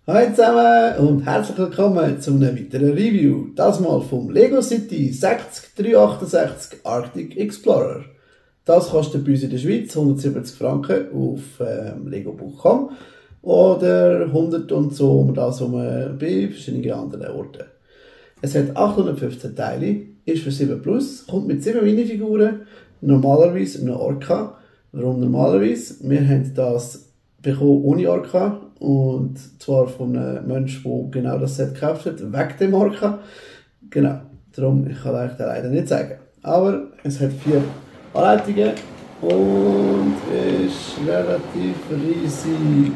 Hallo zusammen und herzlich willkommen zu einem weiteren Review. Das mal vom Lego City 60368 Arctic Explorer. Das kostet bei uns in der Schweiz 170 Franken auf lego.com oder 100 und so um das bei verschiedenen anderen Orten. Es hat 815 Teile, ist für 7+, kommt mit 7 Minifiguren, normalerweise eine Orca. Warum normalerweise? Wir haben das bekommen ohne Orca. Und zwar von einem Menschen, der genau das Set gekauft hat, wegen dem Orca. Genau, darum, ich kann euch das leider nicht sagen. Aber es hat 4 Anleitungen und ist relativ riesig.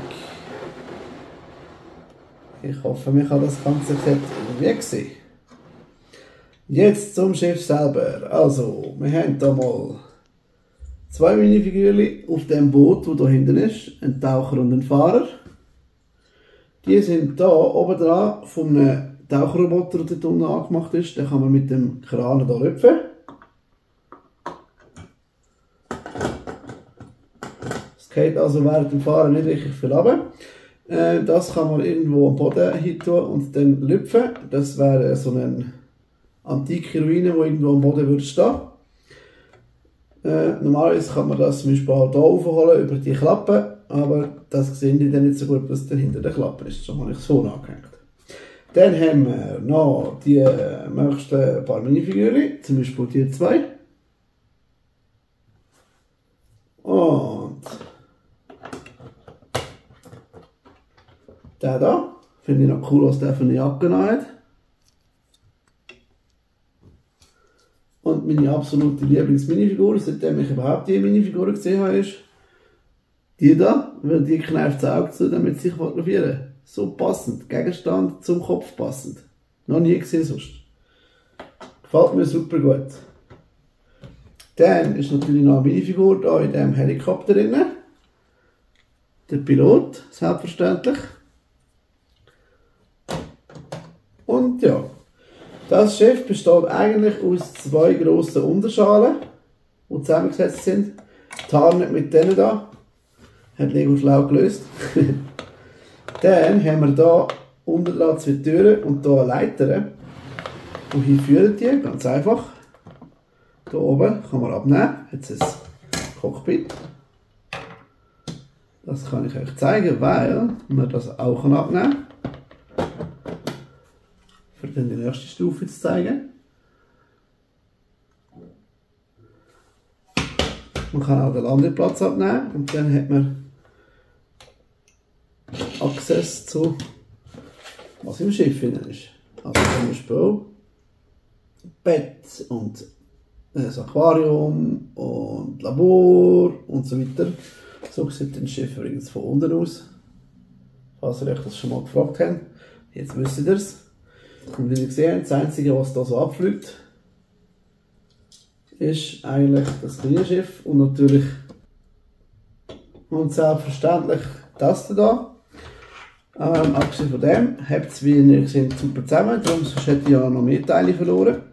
Ich hoffe, man kann das ganze Set irgendwie sehen. Jetzt zum Schiff selber. Also, wir haben hier mal 2 Minifiguren auf dem Boot, das hier hinten ist. Ein Taucher und ein Fahrer. Die sind hier oben dran von einem Taucherroboter, der dort unten angemacht ist. Den kann man mit dem Kran hier rüpfen. Es geht also während dem Fahren nicht wirklich viel runter. Das kann man irgendwo am Boden hin tun und dann lüpfen. Das wäre so eine antike Ruine, die irgendwo am Boden würde stehen. Normalerweise kann man das zum Beispiel auch hier aufholen über die Klappe, aber das sehen die dann nicht so gut, was dann hinter der Klappe ist. So habe ich es vorne angehängt. Dann haben wir noch die nächsten paar Minifiguren, zum Beispiel die 2. Und der da, finde ich noch cool, was der für eine Jacke hat. Und meine absolute Lieblings-Minifigur, seitdem ich überhaupt die Minifigur gesehen habe, ist die da, weil die kneift das Auge zu, damit sie sich fotografieren. So passend, Gegenstand zum Kopf passend. Noch nie gesehen sonst. Gefällt mir super gut. Dann ist natürlich noch eine Minifigur da in diesem Helikopter drin. Der Pilot, selbstverständlich. Und ja. Das Schiff besteht eigentlich aus 2 grossen Unterschalen, die zusammengesetzt sind. Tarnet mit denen da. Hat Lego schlau gelöst. Dann haben wir hier unten dran 2 Türen und hier eine Leiter. Wohin führen die? Ganz einfach. Hier oben kann man abnehmen. Jetzt ein Cockpit. Das kann ich euch zeigen, weil man das auch abnehmen kann. Für dann die nächste Stufe zu zeigen. Man kann auch den Landeplatz abnehmen und dann hat man Access zu was im Schiff drin ist. Also zum Beispiel Bett und das Aquarium und Labor und so weiter. So sieht das Schiff übrigens von unten aus. Falls ihr euch das schon mal gefragt habt, jetzt wisst ihr es. Und wie ihr gesehen habt, das Einzige, was da so abfliegt, ist eigentlich das kleine Schiff und natürlich und selbstverständlich das da. Abgesehen von dem habt es, wie ihr seht, super zusammen, darum sonst hätte ich ja noch mehr Teile verloren.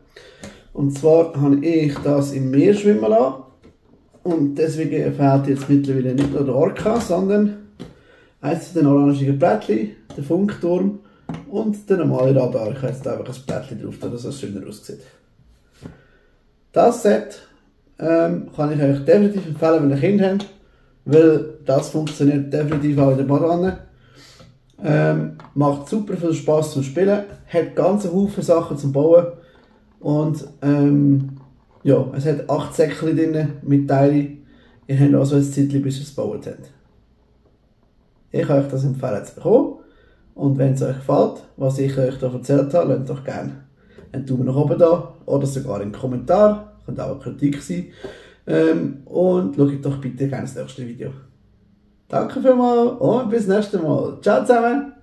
Und zwar habe ich das im Meer schwimmen lassen und deswegen fehlt jetzt mittlerweile nicht nur der Orca, sondern eins von den orangigen Blättchen, der Funkturm und der normale Radar. Ich habe jetzt einfach ein Blättchen drauf, dass es schöner aussieht. Das Set kann ich euch definitiv empfehlen, wenn ihr Kinder habt, weil das funktioniert definitiv auch in der Badewanne. Macht super viel Spaß zum Spielen, hat ganz Haufen Sachen zum Bauen und ja, es hat 8 Säckchen drin mit Teilen. Ihr habt also ein Zeitchen, bis ihr es gebaut habt. Ich kann euch das empfehlen zu bekommen. Und wenn es euch gefällt, was ich euch hier erzählt habe, lasst doch gerne einen Daumen nach oben da oder sogar einen Kommentar. Könnte auch eine Kritik sein. Und schaut doch bitte gerne das nächste Video. Danke vielmals und bis nächstes Mal. Ciao zusammen!